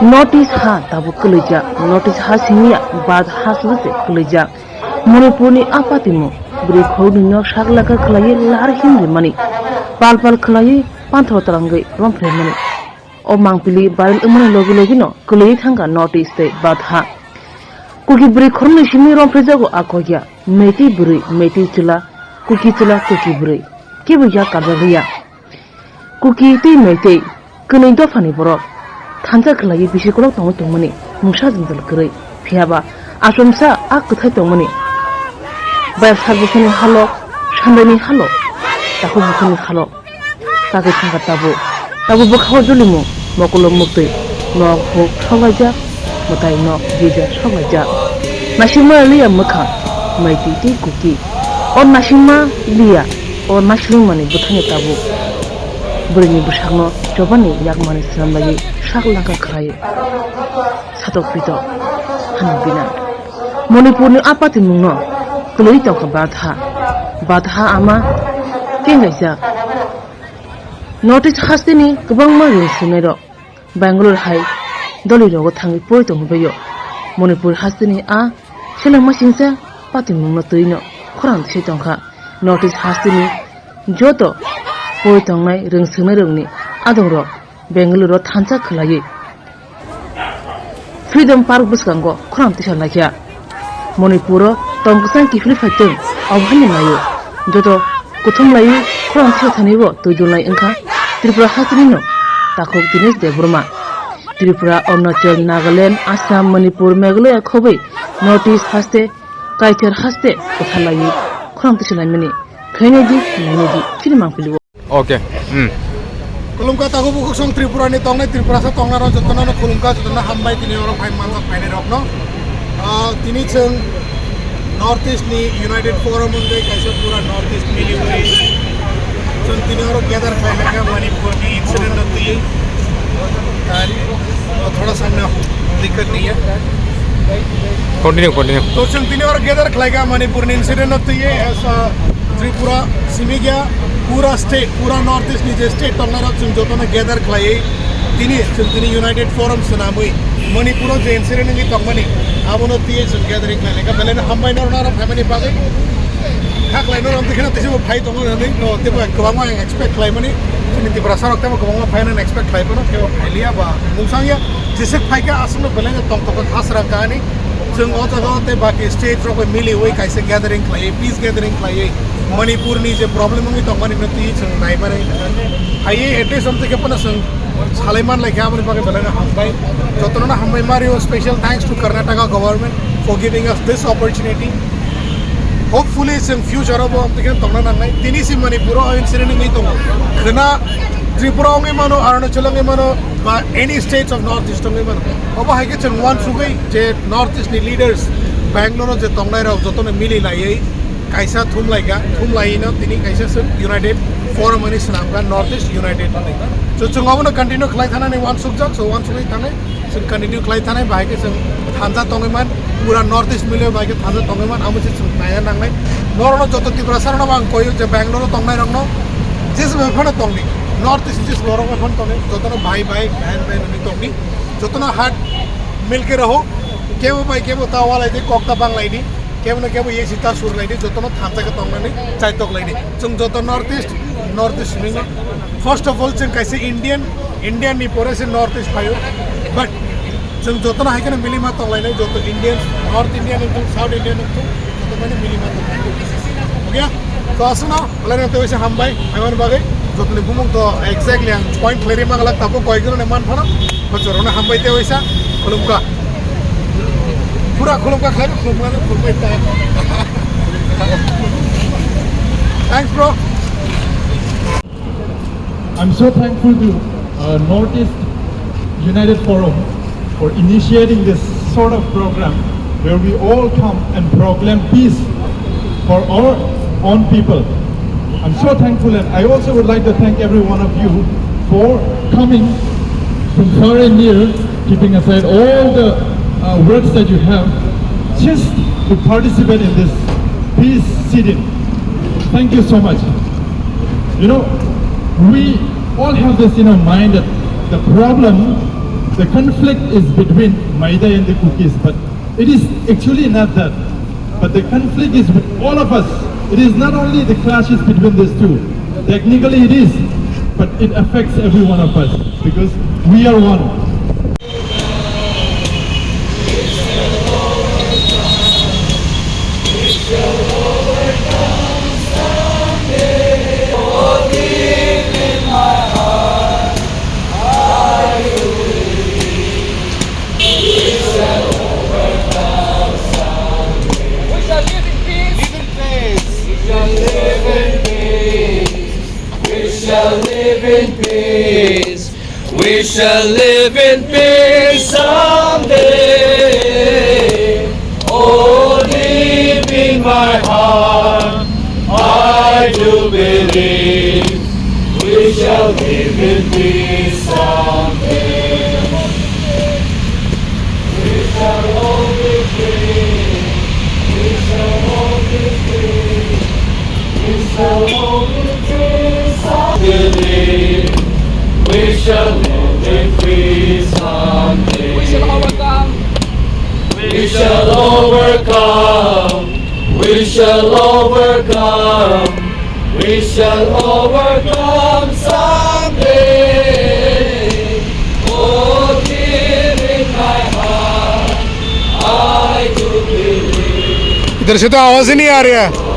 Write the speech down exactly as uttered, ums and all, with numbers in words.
North East ha tabuk kwlwijak, North East ha simi ya, Bharat ha simi se kwlwijak. Manipurni a patimung bwrwi khoroknwino sak laka khwlaiwi lar him rimani, pal pal khwlaiwi panthoro twlangwi romphre mani. O mangpili viral wngmani logi logino kwlaiwi thangkha North East tei Bharat ha. Kuki bwrwi khoroknwi simi romphrejago a kokya, Meitei bwrwi, Meitei chwla, Kuki chwla, Kuki bwrwi, kebo yak karjak liya. Kuki tei Meitei kwnwi dophani borok thansa khwlaiwi bisi kolok tongwi tongmani mungsa jwngjal kwrwi, phiyaba achomsa a kwthai tongmani. Bai sat bosongni halo, sandaini halo, takhuk bosongni halo. Tagwi thangkha tabuk. Tabuk bwkhao julimung, mokolo muktwi, nok huk soklaijak, mwtai nok gija soklaijak. Naisingma liya mwkhang, Meitei tei Kuki. O naisingma liya, o naisingmani bwthangni tabuk. Bwrwini bwsakno chobani yakmani swnamlaiwi sak langkha khwlaiwi. Satok pitok, hano bina. Manipurni a patimungno kwlwi tongkha Bharat ha. Bharat ha ama kenglaijak. North East hasteni kwbangma rwng swrwngnairok Bangalore hai dolirogo thangwi poi tongwi baio. Manipur hasteni a selengma singcha patimungno twino khorang twi tongkha. North East hasteni joto poi tongnai rwng swrwngnairokni adongrok Bangalore-o thansa khwlaiwi Freedom Park bwskango khorang tisa laikha. Manipuro tong kwchang kiphilwi phaitwng, obo haino naio. Joto kuthum laiwi khorang tisa thanibo twi dunlai wngkha Tripura hastenino takhuk Dinesh Debbarma. Tripura, Arunachal, Nagaland, Assam, Manipur, Meghalaya khobwi North East haste Kaithar haste kwthar laiwi khorang tisa laimani. Khainai di, nainai di, chini mangpili o. Okay. Hmm. Khulumkha takhuk bukhuk song Tripura ni tongnai, Tripura sa tongnai rok jotono no khulumkha, jotono hambai tini oro phai manjak phainai rok no. Ah, tini chwng North East ni United Forum wngwi kaisa pura North East miliwi. Chwng tini oro gather khlainai kha Manipur ni incident no twiwi. Tari, oh, thoda sa na dikkat nahi hai. Continue, continue. To chwng tini oro gather khlaikha Manipur ni incident no twiwi as a Tripura simi kya pura state, pura North East ni je state tongnai rok chwng jotono gather khlaiwi tini chwng tini United Forum swnamwi Manipur o je incident wngwi tongmani abono twiwi chwng gathering khlaikha. Belai no hambai norok naro phaimani bagwi. Kha khlai norok twi kheno twi phai tongo hinwi no teibo kwbangma ang expect khlaimani chini Tiprasa rok teibo kwbangma phainani expect khlai phano teibo phailiya ba mungsangya. Jeswk phaikha aswkno belai no tongthok kha srang kha ani. Chwng o jaga o tei baki state rok bai miliwi kaisa gathering khlaiwi, peace gathering khlaiwi Manipur ni je problem wngwi tongmani no twi chwng naimani. Phaiwi at least amtwi khe phano chwng salai man lai kha, aboni bagwi belai no hambai. Jotono no hambai ma rio, special thanks to Karnataka government for giving us this opportunity. Hopefully chwng future o bo amtwi khe tongna nangnai. Tini si Manipur o incident wngwi tongo. Khwna Tripura wngwi mano, Arunachal wngwi mano, ba any states of North East wngwi mano. Obo hai khe chwng uansugwi je North East ni leaders Bangalore o je tongnai rok jotono mili laiwi kaisa thum lai kha, thum laiwi no tini kaisa se United Forum ani swnam kha North East United hwnwi. So chwng obono continue khlai thanani uansukjak, so uansugwi thanai. Chwng continue khlai thanai, bahai khe chwng thansa tongwi man, pura North East miliwi bahai khe thansa tongwi man, abo se chwng naina nangnai. Norokno joto Tiprasa rokno ang koyo je Bangalore o tongnai rokno jesa bai phano tongdi, North East jesa borok bai phano tongdi, jotono bhai bhai, bhen bhen hwnwi tongdi, jotono hat milke raho, kebo bai kebo ta walai di, kok ta banglai di. Kebo no kebo yesi ta sur lai di, jotono thansa khe tongnani chaitok lai di. Chwng joto North East, North East simi no. First of all, chwng kaisa Indian, Indian ni pore se North East phaio. But chwng jotono hai kheno milima tong lai nai, joto Indian, North Indian wngthung, South Indian wngthung, joto mani milima tong lai. Okay? To aswkno, belai no tei waisa hambai, hamani bagwi, jotoni bumung to exactly ang point khlai ri manglak, tabuk koi jora ni man phano, bochorno hambai tei waisa, khulumkha. Pura khulumkha khlai, khulumkha, khulumkha ta. Thanks, bro. I'm so thankful to, uh, Northeast United Forum for initiating this sort of program where we all come and proclaim peace for our own people. I'm so thankful, and I also would like to thank every one of you for coming from far and near, keeping aside all the, uh, works that you have, just to participate in this peace sit-in. Thank you so much. You know, we all have this in our mind that the problem The conflict is between Meitei and the Kukis, but it is actually not that. But the conflict is with all of us. It is not only the clashes between these two. Technically it is, but it affects every one of us because we are one. We shall live in peace. Live in peace. We shall live in peace. We shall live in peace. We shall live in peace someday. Oh, deep in my heart, I do believe we shall live in peace someday. We shall all be free. We shall all be free. We shall all be free someday. We shall all be free someday. We shall overcome. We shall overcome. We shall overcome. We shall overcome someday. Oh, deep in my heart, I do believe. इधर से तो आवाज ही नहीं आ रही है।